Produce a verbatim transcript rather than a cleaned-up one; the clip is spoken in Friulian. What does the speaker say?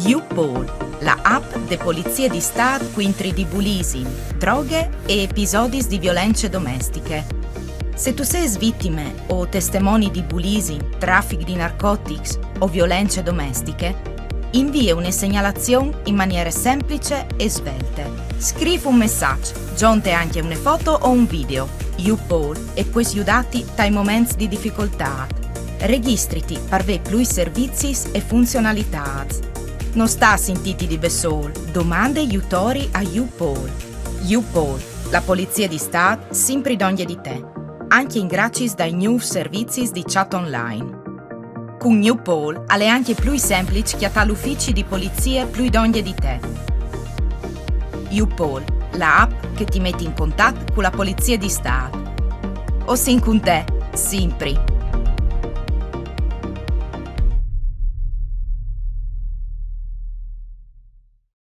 YouPol, la app de Polizie di Stât cuintri di bullising, droghe e episodis di violence domestiche. Se tu sês vitime o testemoni di bullising, trafic di narcotics o violence domestiche, invie une segnalazion in maniere semplice e svelte. Scrif un messaç, zonte ancje une foto o un video. YouPol e pues judâti tai moments di dificoltât. Registriti par vê plui servizis e funzionalitâts. No sta a sintîti di bessôl, domande jutori a YouPol. YouPol, la Polizie di Stât simpri dongje di te, ancje in graciis dai gnûfs servizis di chat online. Cun YouPol al è ancje plui sempliç cjatâ l'ufici di polizie plui dongje di te. YouPol, la app che ti met in contat cu la Polizie di Stât. O sin cun te, simpri.